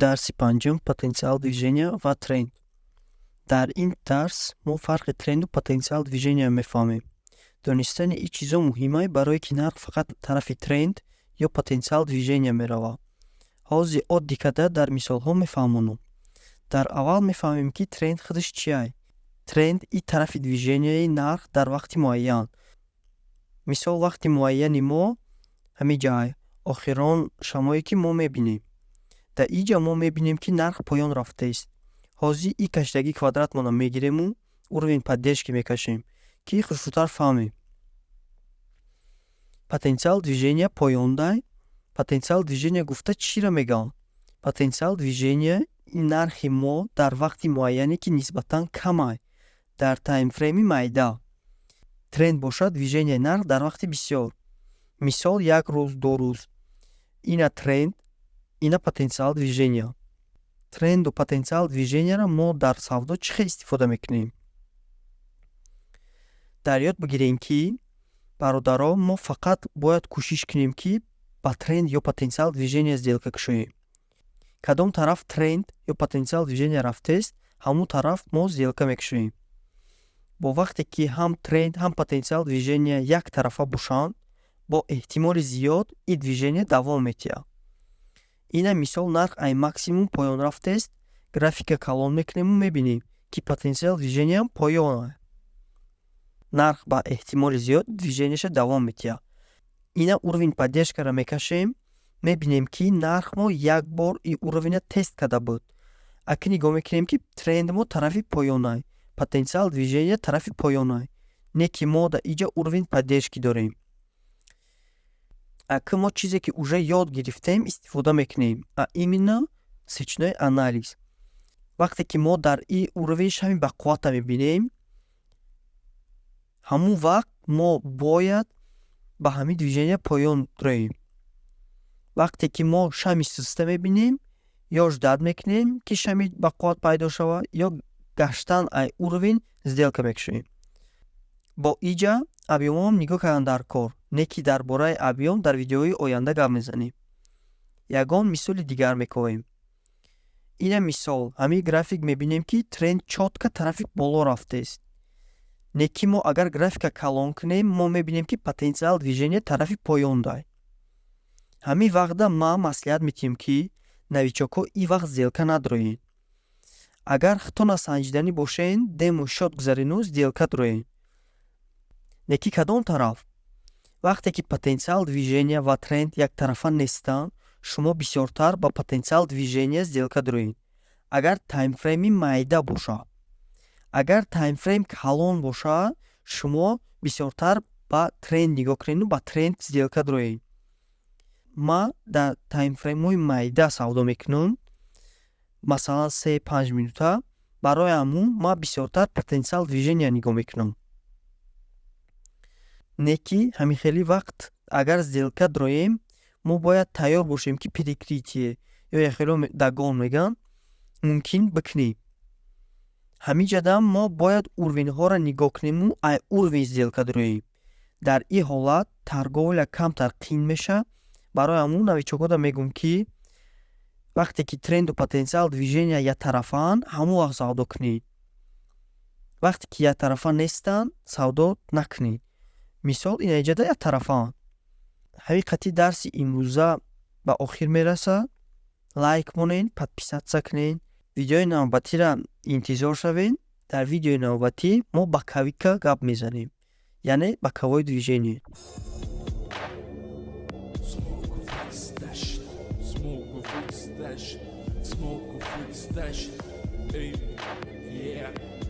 Дарси панҷум: потенциал движения ва тренд. Дар ин дарс мо фарқи тренду потенциал движения мефаҳмем. Донистани ин чизо муҳимай, барое ки нарх фақат тарафи тренд ё потенциал движения меравад. Ҳозир оддӣ карда дар мисолҳо мефаҳмонам. Дар аввал мефаҳмем, ки тренд худаш чиай. Тренд ин тарафи движенияи нарх дар вақти муайян. Мисол, вақти муайяни мо ҳамин ҷай, охирон шамое, ки мо мебинем. Дар ин ҷа мо мебинем, ки нарх поён рафтааст. Ҳозир ин кашидагии квадратмонро мегирему уровень поддержки мекашем, ки хушрӯтар фаҳмем. Потенциал движения поёндай. Потенциал движения гуфта чиро мегӯянд? Потенциал движения ин нархи мо дар вақти муайяне, ки нисбатан камай дар таймфрейми майда. Тренд бошад движенияи нарх дар вақти бисёр, мисол, як рӯз, 2 рӯз. Ина тренд, ина потенциал движения. Тренду потенциал движенияро мо дар савдо чӣ хел истифода мекунем? Дар ёд бигирем, ки, бародаро, мо фақат бояд кӯшиш кунем, ки ба тренд ё потенциал движения сделка кушоем. Кадом тараф тренд ё потенциал движения рафтест, ҳамон тараф мо сделка мекушоем. Бо вақте ки ҳам тренд, ҳам потенциал движения як тарафа бошанд, бо эҳтимоли зиёд ин движения давом метиҳад. Ина мисол, нарх ай максимум поён рафтест. Графика калон мекунему мебинем, ки потенциал движениям поён. Нарх ба эҳтимоли зиёд движенияша давом метиҳад. Ина уровень поддержкаро мекашем, мебинем, ки нарх мо як бор ин уровеньа тест карда буд. Аки нигоҳ мекунем, ки тренд мо тарафи поёнай, потенциал движения тарафи поёнай, не ки мо дар иҷа уровень поддержки дорем. Аки мо чизе, ки уже ёд гирифтем, истифода мекунем, а именно свечной анализ. Вақте ки мо дар ин уровень шами бақуввата мебинем, ҳамун вақт мо бояд ба ҳамин движения поён роем. Вақте ки мо шами суста мебинем, ё ждать мекунем, ки шами бақувват пайдо шавад, ё гаштан ай уровень сделка мекушоем. Бо иҷа объёмам нигоҳ кардан дар кор не, ки дар бораи объём дар видеои оянда гап мезанем. Ягон мисоли дигар мековем. Ина мисол, ҳамин график мебинем, ки тренд чётко тарафи боло рафтест, не ки мо агар графика калон кунем, мо мебинем, ки потенциал движения тарафи поён дай. Ҳамин вақта ман маслиҳат метиҳем, ки новичокҳо ин вақт сделка надроен. Агар худтона санҷиданӣ бошен, демо счёт гузарену сделка дроен. Не ки кадом тараф? Вақте ки потенциал движения ва тренд яктарафа нестанд, шумо бисёртар ба потенциал движения сделка дроед, агар таймфрейми майда бошад. Агар таймфрейм калон бошад, шумо бисёртар ба тренд нигоҳ кунеду ба тренд сделка дроед. Ман дар таймфреймҳои майда савдо мекунам, масалан, 3-5 минута. Барои ҳамун ман бисёртар потенциал движения нигоҳ мекунам. Не ки ҳамин хели вақт агар сделка дроем, мо бояд тайёр бошем, ки перекрытие ё яхело догон мегӯянд, мумкин бикунем. Ҳамин ҷадам мо бояд уровеньҳоро нигоҳ кунему ай уровень сделка дроем. Дар ин ҳолат торговля камтар қин мешавад. Барои ҳамун новичокҳода мегӯм, ки вақте ки тренду потенциал движения яктарафаанд, ҳамон вақт савдо кунед. Вақте ки яктарафа нестанд, савдо накунед. Мисол, инаиҷада яктарафаанд. Ҳамин қати дарси имрӯза ба охир мерасад. Лайк монед, подписаться кунед, видеои навбатиро интизор шавед. Дар видеои навбатӣ мо боковика гап мезанем, яъне боковое движение. Smoke a weed stash, smoke a weed stash, smoke a weed stash. Hey, yeah.